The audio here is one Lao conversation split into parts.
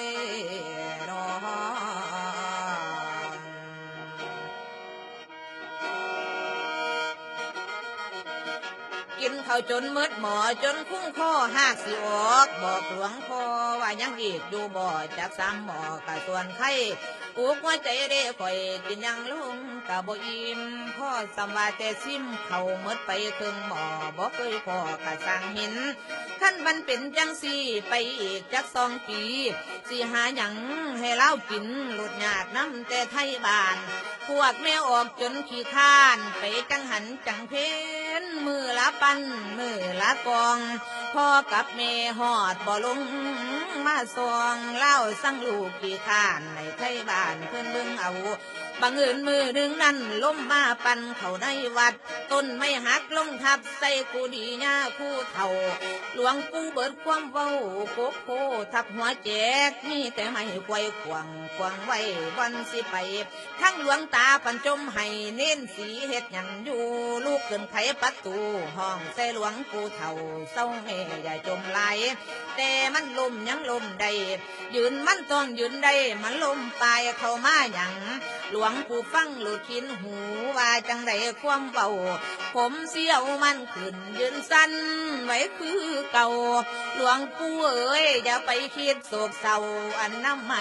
ຍ กินข้าวจนหมดหม้อ จนคุ้งคอหากสิออก บอกหลวงพ่อว่ายังอีกอยู่บ่ จักสามหม้อกะส่วนไข่ ปลูกหัวใจเด้ข่อย กินยังลงกะบ่อิ่ม พอสำว่าแต่ซิม เข้าหมดไปครึ่งหม้อ บ่เคยพ้อกะสร้างเห็น คันมันเป็นจั่งซี้ไปอีกจักสองปี สิหาหยังให้ลาวกิน หลุดยากนำแต่ไทบ้าน พวกแม่ออกจนขี้คร้าน ไปจั่งหันจั่งเพน มื้อละปัน มื้อละกล่อง พ่อกับแม่ฮอดบ่ลงมาส่อง ลาวสั่งลูกขี้คร้าน ให้ไทบ้านเพิ่นเบิ่งเอา บังเอิญมื้อหนึ่งนั้น ลมมาปั่นเข้าในวัด ต้นไม้หักลงทับใส่กูดีย่าคู่เฒ่า หลวงปู่เบิดความเว้า โกกโพทับหัวแจก มีแต่ไม้ควายขวาง ขวางไว้บ่อนสิไป ทั้งหลวงตาปันจมให้ เณรสีเฮ็ดหยังอยู่ ลุกขึ้นไขประตู ห้องใส่หลวงปู่เฒ่า เซาแม่อย่าจมหลาย แต่มันล้มยังล้มได้ ยืนมันต้องยืนได้ มันล้มปายเข้ามาหยัง ຫຼວງປູ່ຟັງໂລດຄິນຫູ ວ່າຈັ່ງໃດຄວາມເວົ້າ ຜົມຊິເອົາມັນຂຶ້ນຢືນສັນໄວ້ຄືເກົ່າ. ຫຼວງປູ່ເອີຍ ຢ່າໄປຄິດໂສກເສົ້າອັນນຳໄມ້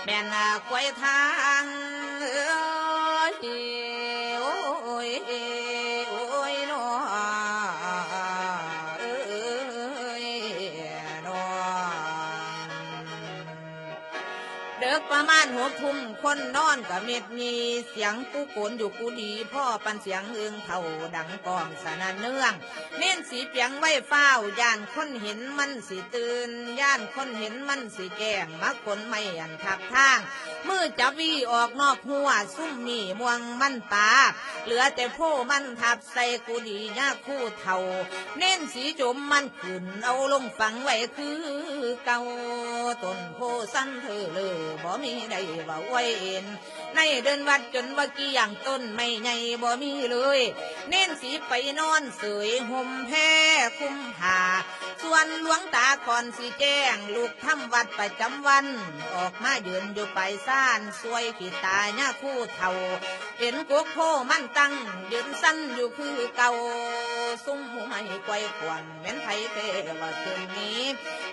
ແມ່ນຄວາຍທາງເອີຍ ໂອ້ຍ ໂອ້ຍ ນ້ອງເອີຍ ນ້ອງ. ເດິກປະມານຫົກທຸ່ມ ຄົນນອນກະມິດມີ ສຽງກູໂກນຢູ່ກູດີ ພໍ້ປານສຽງອຶ່ງເຂົາດັງກ້ອງສະໜັ່ນເໜືອງ. ເນນສີປຽງໄວຟ້າວ ຢ້ານຄົນເຫັນມັນຊິຕື່ນ ຢ້ານຄົນເຫັນມັນຊິແຈ້ງ ມາຂົນໄມ້ອັນທັບທາງ ມືຈັບວີອອກນອກຮົ້ວ ຊຸມມີ່ມ່ວງມັນປາ ເຫຼືອແຕ່ໂພມັນທັບໃສ່ກູດີຍາຄູເຖົ້າ. ເນນສີຈົມມັນ ຂຶ້ນເອົາລົງຝັງໄວ້ຄືເກົ່າ ຕົ້ນໂພສັນເທີເລີ ບໍ່ມີໄດ້ເວົ້າອວຍເອັນ ໃນເດີ່ນວັດຈົນວ່າກ້ຽງ ຕົ້ນໄມ້ໃຫຍ່ບໍ່ມີເລີຍ ເນນສີໄປນອນເສີຍ ຫົ່ມແພຄຸມຜ້າ ສ່ວນຫຼວງຕາກ່ອນຊິແຈ້ງ ລຸກທຳວັດປະຈຳວັນ ອອກມາຢືນຢູ່ປາຍຊານ ຊ່ວຍຂີ້ຕາຍາຄູເຖົ້າ ເຫັນກົກໂພມັນຕັ້ງ ຢືນສັ່ນຢູ່ຄືເກົ່າ ຊຸມໝູ່ໄມ້ໄກວກວນ ແມ່ນໃຜແທ້ວ່າເປັນນີ້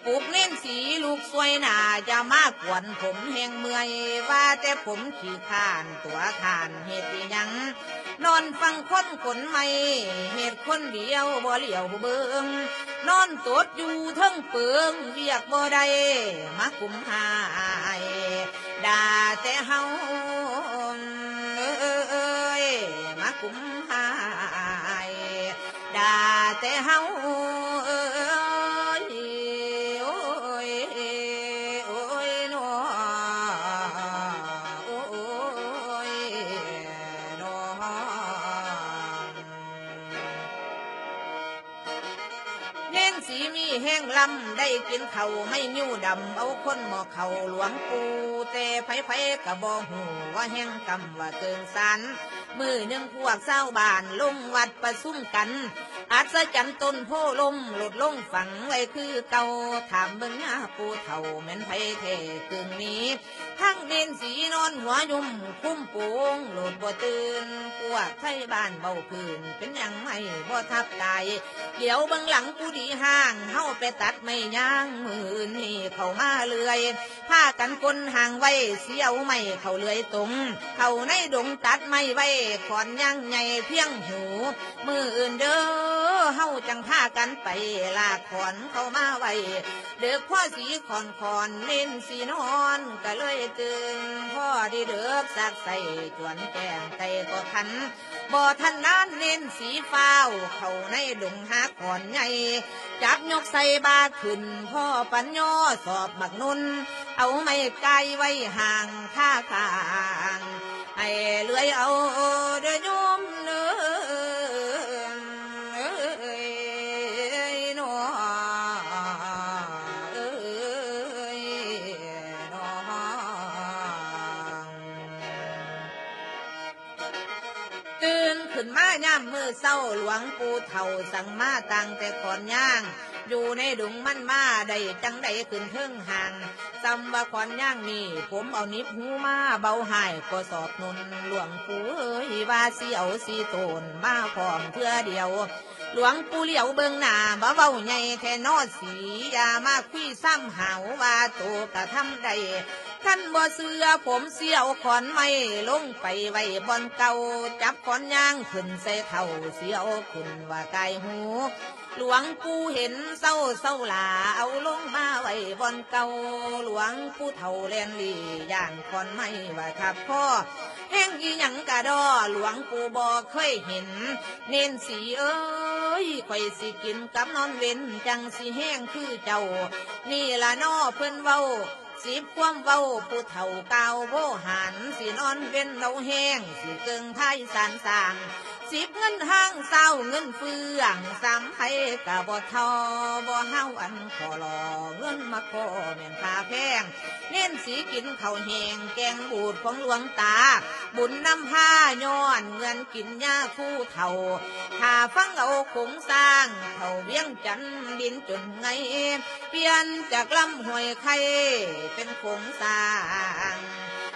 ປຸກເນນສີລຸກຊ່ວຍໜ້າ ຢ່າມາກວນຜົມແຮງເມື່ອຍ ວ່າແຕ່ຜົມຂີ້ຄ້ານຕົວະຄ້ານເຮັດອີ່ຫຍັງ ນອນຟັງຄົນຂົນໄມ້ ເຮັດຄົນດຽວບໍ່ຫຼຽວເບິ່ງ ນອນຕົດຢູ່ເທິງເປິງ ວຽກບໍ່ໄດ້ມາກຸມຫາຍ ດ່າແຕ່ເຮົາເອີຍ ມາກຸມຫາຍ ດ່າແຕ່ເຮົາເອີຍ ໂອ້ຍ ໂອ້ຍ ນ້ອງ ໂອ້ຍ ນ້ອງ. ເນນສີມີແຮງລຳ ໄດ້ກິນເຂົ້າໄມ້ງິ້ວດຳ ເອົາຄົນໝໍ້ເຂົ້າຫຼວງປູ່ ແຕ່ໃຜໆກະບໍ່ຮູ້ວ່າແຮງກຳວ່າເກີງສັນ. ມື້ໜຶ່ງພວກຊາວບ້ານລົງວັດປະຊຸມກັນ ອັດສະຈັນຕົ້ນໂພລົ້ມ ໂລດລົງຝັງໄວ້ຄືເກົ່າ ຖາມເບິ່ງຍາປູ່ເຖົ້າ ແມ່ນໃຜແທ້ເກິ່ງນີ້ ທັງເນນສີນອນຫົວຍຸ່ມຄຸມໂປງໂລດບໍ່ຕື່ນ ພວກໄທບ້ານເວົ້າພື້ນ ເປັນຫຍັງໄມ້ບໍ່ທັບຕາຍ ຫຼຽວເບິ່ງຫຼັງກູດີຮ້າງ ເຮົາໄປຕັດໄມ້ຍາງ ມື້ອື່ນນີ້ເຂົ້າມາເລື່ອຍ ພາກັນກົນຫ້າງໄວ້ ຊິເອົາໄມ້ເຂົ້າເລື່ອຍຕົງ ເຂົ້າໃນດົງຕັດໄມ້ໄວ້ ຂອນຍາງໃຫຍ່ພຽງຫູ ມື້ອື່ນເດີ ເຮົາຈັ່ງພາກັນໄປ ລາກຂອນເຂົ້າມາໄວ້ ເດິກພໍສີຂອນຂອນ ເນນສີນອນກະເລີຍຕື່ນ ພໍດີເດິກສາກໃສ່ ຈວນແກ້ງໄກ່ກໍຂັນ ບໍ່ທັນນານເນນສີຟ້າວ ເຂົ້າໃນດົງຫາຂອນໃຫຍ່ ຈັບຍົກໃສ່ບ່າຂຶ້ນ ພໍປັນຍໍສອບໝາກນຸນ ເອົາໄມ້ກ່າຍໄວ້ຫ່າງຄາຂ້າງ ໃຫ້ເລື່ອຍເອົາເດີໂຍມເດີ ເອີຍ ນ້ອງເອີຍ ນ້ອງ. ຕື່ນຂຶ້ນມາຍາມມື້ເຊົ້າ ຫຼວງປູ່ເຖົ້າສັ່ງມາຕັ້ງແຕ່ຂອນຍາງ ຢູ່ໃນດົງມັນມາໄດ້ຈັ່ງໃດຂຶ້ນເທິງຫ້າງ ສ່ຳວ່າຂອນຍາງນີ້ ຜົມເອົາໜີບຫູມາ ເບົາຮ້າຍກໍສອບໜູນ ຫຼວງປູ່ເອີຍ ວ່າຊິເອົາສີ່ໂຕນມາພ້ອມເທື່ອດຽວ ຫຼວງປູ່ຫຼຽວເບິ່ງໜ້າ ມາເວົ້າໃຫຍ່ແທ້ນໍສີ ຢ່າມາຄຸຍຊ້ຳຫາວວ່າໂຕກະທຳໄດ້ ຄັນບໍ່ເຊື່ອຜົມຊິເອົາຂອນໄມ້ລົງໄປໄວ້ບ່ອນເກົ່າ ຈັບຂອນຍາງຂຶ້ນໃສ່ເທົ້າ ຊິເອົາຂຶ້ນວ່າກາຍຫູ ຫຼວງປູ່ເຫັນເຊົາ ເຊົາຫຼ້າ ເອົາລົງມາໄວ້ບ່ອນເກົ່າ ຫຼວງປູ່ເຖົ້າແລ່ນຫຼີ້ ຢ້ານຂອນໄມ້ວ່າທັບຄໍ ແຮງອີ່ຫຍັງກະດໍ ຫຼວງປູ່ບໍ່ເຄີຍເຫັນ ເນນສີເອີຍ ຂ້ອຍຊິກິນກັບນອນເວັນ ຈັ່ງຊິແຮງຄືເຈົ້າ ນີ້ລະນໍເພິ່ນເວົ້າ ສິບຄວາມເວົ້າຜູ້ເຖົ້າກ່າວໂວຫານ ຊິນອນເວັນເອົາແຮງ ຊິເກິ່ງພາຍສານສ້າງ ສິບເງິນຫ້າງ ຊາວເງິນເຟືອງ ສາມໃຜກະບໍ່ເທົ່າ ບໍ່ຫາວອັນຂໍຫຼໍ່ ເງິນມາຂໍແມ່ນຄ່າແພງ ເນນສີກິນເຂົ້າແຫ້ງ ແກງບູດຂອງຫຼວງຕາ ບຸນນຳພາ ຍ້ອນເງືອນກິນຢາຄູເຖົ້າ ຖ້າຟັງເອົາໂຄງສ້າງ ເຂົ້າວຽງຈັນດິນຈົນໄງ ປ່ຽນຈາກລຳຫ້ວຍໄຄ ເປັນໂຄງສ້າງ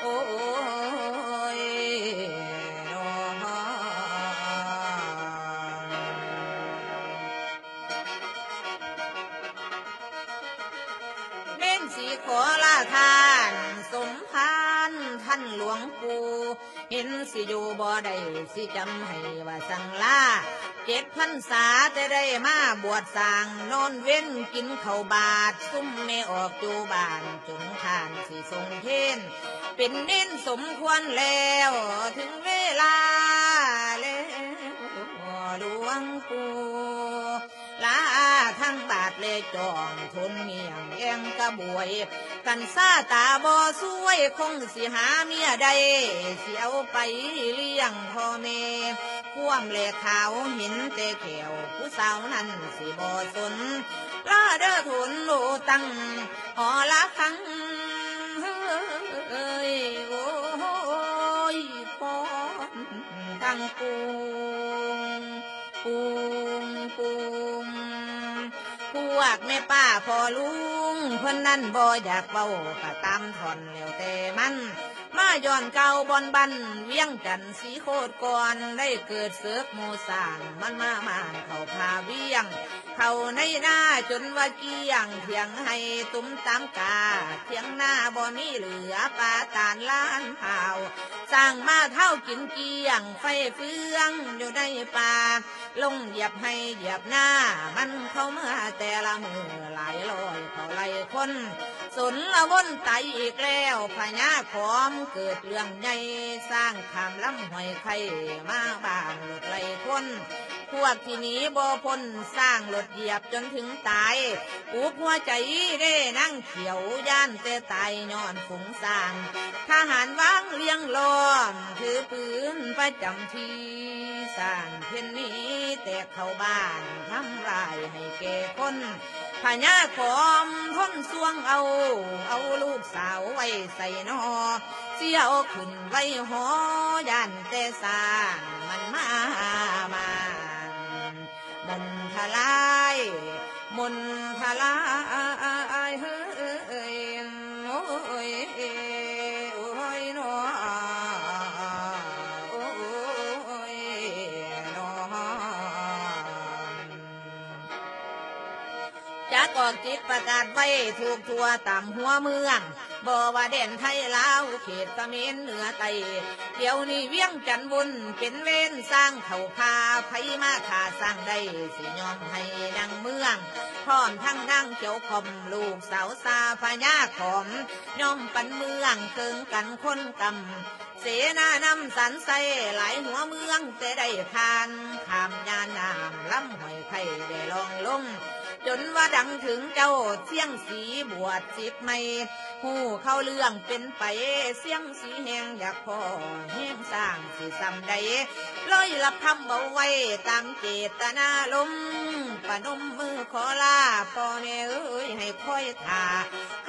ໂອ້ຍ ເນນຊິຂໍລາທ່ານສົມພານ ທ່ານຫຼວງປູ່ ເຫັນຊິຢູ່ບໍ່ໄດ້ ຊິຈຳໃຫ້ວ່າສັ່ງລາ ເຈັດພັນສາແຕ່ໄດ້ມາບວດສ້າງ ນອນເວັນກິນເຂົ້າບາດ ຊຸມແມ່ອອກຢູ່ບ້ານ ຈົນທ່ານຊິຊົງເພນ ເປັນເນນສົມຄວນແລ້ວ ເຖິງເວລາແລ້ວ ຫຼວງປູ່ ລາທາງບາດແລະຈອງ ທົນມ້ຽງແອ່ງກະບວຍ ຄັນຊາຕາບໍ່ຊ່ວຍ ຄົງຊິຫາເມຍໄດ້ ຊິເອົາໄປລ້ຽງພໍ່ແມ່ ຄວາມແລຂາວເຫັນແຕ່ແຂ້ວ ຜູ້ສາວນັ້ນຊິບໍ່ສົນ ລາເດີໂທນໂລຕັງ ຫໍລະຄັງ ເຮີ້ຍ ໂອ້ຍ ຟ້ອນທັງປຸງ ປຸງ ປຸງ ພວກແມ່ປ້າພໍ່ລຸງ ເພິ່ນນັ້ນບໍ່ຢາກເວົ້າ ກະຕາມທ່ອນແລ້ວແຕ່ມັນ ມາຍ້ອນກ່າວບ່ອນບ້ານ ວຽງຈັນສີໂຄດກ່ອນ ໄດ້ເກີດເສິກໝູ່ຊ້າງ ມັນມາມ້າງເຂົ້າພາວຽງ ເຂົ້າໃນນາຈົນວ່າກ້ຽງ ຖຽງໄຮ່ຕຸ້ມຕາມກາ ຖຽງນາບໍ່ມີເຫຼືອ ປ່າຕານລານພາວ ຊ້າງມາທ້າວກິນກ້ຽງ ໄຟເຟືອງຢູ່ໃນປ່າ ລົງຢຽບໄຮ່ຢຽບນາ ມັນເຂົ້າມາແຕ່ລະມື້ຫຼາຍຮ້ອຍເທົ່າຫຼາຍຄົນ ສົນລະວົນຕາຍອີກແລ້ວ ພະຍາຂອມເກີດເລື່ອງໃຫຍ່ ຊ້າງຂ້າມລຳຫ້ວຍໄຄ ມາບ້ານໂລດໄລ່ຄົນ ພວກທີ່ໜີບໍ່ພົ້ນ ຊ້າງໂລດຢຽບຈົນເຖິງຕາຍ ອຸບຫົວໃຈເດ້ນາງຂຽວ ຢ້ານແຕ່ຕາຍຍ້ອນຝູງຊ້າງ ທະຫານວາງລຽງລ້ອມ ຖືປືນປະຈຳທີ່ ຊ້າງເພນໜີແຕກເຂົ້າບ້ານ ທຳລາຍໃຫ້ແກ່ຄົນ ພະຍາຂອມທົນສ່ວງເອົາ ເອົາລູກສາວໄວ້ໃສນໍ ຊິເອົາຂຶ້ນໄວ້ຫໍ ຢ້ານແຕ່ຊ້າງມັນມາມານ ມົນທະລາຍ ມົນທະລາຍ ເຮີ້ຍ ໂອ້ຍ ໂອ້ຍນໍ ໂອ້ຍນໍ ຈັກອອກຈິດປະກາດໄວ້ທຸກທົ່ວຕາມຫົວເມືອງ ບໍ່ວ່າແດນໄທລາວ ເຂດຂະເໝນເໜືອໃຕ້ ດຽວນີ້ວຽງຈັນວຸ່ນເປັນເວນ ຊ້າງເຂົ້າພາ ໃຜມາຂ້າຊ້າງໄດ້ ຊິຍອມໃຫ້ນາງເມືອງ ພ້ອມທັງນາງຂຽວຂອມ ລູກສາວຊາພະຍາຂອມ ຍອມປັນເມືອງເຄິ່ງກັນຄົນກຳ ເສນານຳສັນໄຊຫຼາຍຫົວເມືອງ ແຕ່ໄດ້ຜ່ານຂ້າມຍານ້ຳລຳຫ້ວຍໄຄ ໄດ້ລ່ອງລົງ ຈົນວ່າດັງເຖິງເຈົ້າຊຽງສີບວດສິບໃໝ່ ຮູ້ເຂົ້າເລື່ອງເປັນໄປ ຊຽງສີແຮງຢາກພໍ້ແຮງຊ້າງຊິສ່ຳໃດ ເລີຍລັບຄຳເວົ້າໄວ້ຕາມເຈດຕະນາລົມ ປະນົມມືຂໍລາ ພໍ່ແມ່ເອີຍ ໃຫ້ຄອຍຖ້າ ຄ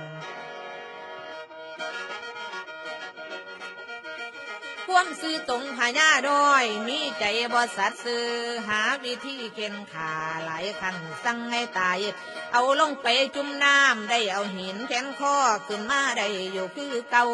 ຄວາມຊື່ຕົງພະຍານ້ອຍ ມີໃຈບໍ່ສັດຊື່ ຫາວິທີເຂັນຂ້າ ຫຼາຍຄັ້ງສັ່ງໃຫ້ຕາຍ ເອົາລົງໄປຈຸ່ມນ້ຳ ໄດ້ເອົາຫີນແຂວນຄໍ ຂຶ້ນມາໄດ້ຢູ່ຄືເກົ່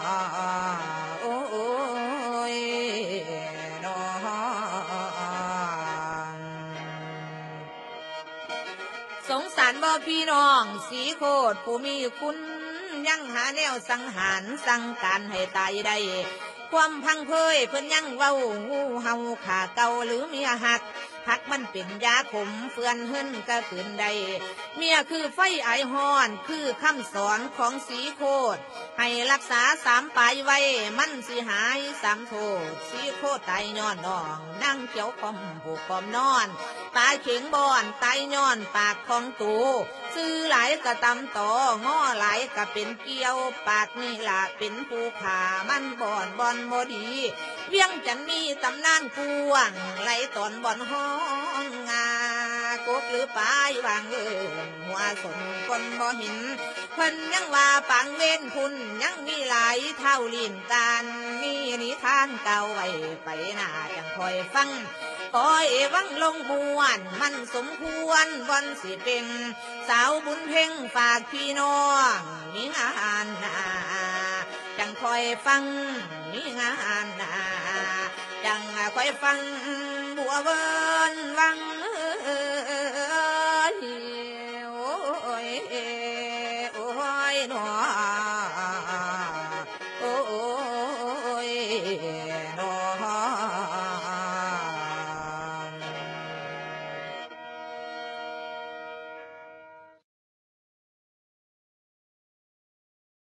ໂອ້ຍ ນ້ອງ ສົງສານບໍ່ພີ່ນ້ອງ ສີໂຄດຜູ້ມີຄຸນ ຍັງຫາແນວສັງຫານ ສັ່ງການໃຫ້ຕາຍໄດ້ ຄວາມພັງເພີຍເພິ່ນຍັງເວົ້າ ງູເຫົ່າຂ້າເກົ່າ ຫຼືເມຍຮັກ ຮັກມັນເປັນຢາຂົມ ເຟືອນເຮືອນກະຄືນໄດ້ ເມຍຄືໄຟອາຍຮ້ອນ ຄືຄຳສອນຂອງສີໂຄດ ໃຫ້ລັກສາສາມປາຍໄວ້ ມັນຊິຫາຍສາມໂທດ ສີໂຄດຕາຍຍ້ອນນ້ອງ ນາງຂຽວຄອມຜູ້ຄອມນອນ ປາເຂັງບ່ອນຕາຍຍ້ອນປາກຂອງໂຕ ຊື່ຫຼາຍກະຕຳຕໍ ງໍຫຼາຍກະເປັນກ່ຽວ ປາກນີ້ລະເປັນຜູ້ຂ້າ ມັນບ່ອນບ່ອນບໍ່ດີ ວຽງຈັນມີຕຳນານກວ້າງ ໄລ່ຕອນບ່ອນຮ້ອງງາ ກົກຫຼືປາຍຫວ່າງເອີ້ນ ຫົວສົນຄົນບໍ່ເຫັນ ເພິ່ນຍັງວ່າປາງເວນພຸ້ນ ຍັງມີຫຼາຍທ້າວລີ້ນການ ມີນິທານກ່າວໄວ້ໄປໜ້າ ຈັ່ງຄ່ອຍຟັງ ຂໍເອວັງລົງມ່ວນ ມັນສົມຄວນບ່ອນຊິເປັນ ສາວບຸນເພັງຝາກພີ່ນ້ອງ ມີງານໜ້າ ຈັ່ງຄ່ອຍຟັງ ມີງານໜ້າ ຈັ່ງຄ່ອຍຟັງ ບົວເວີນວັງ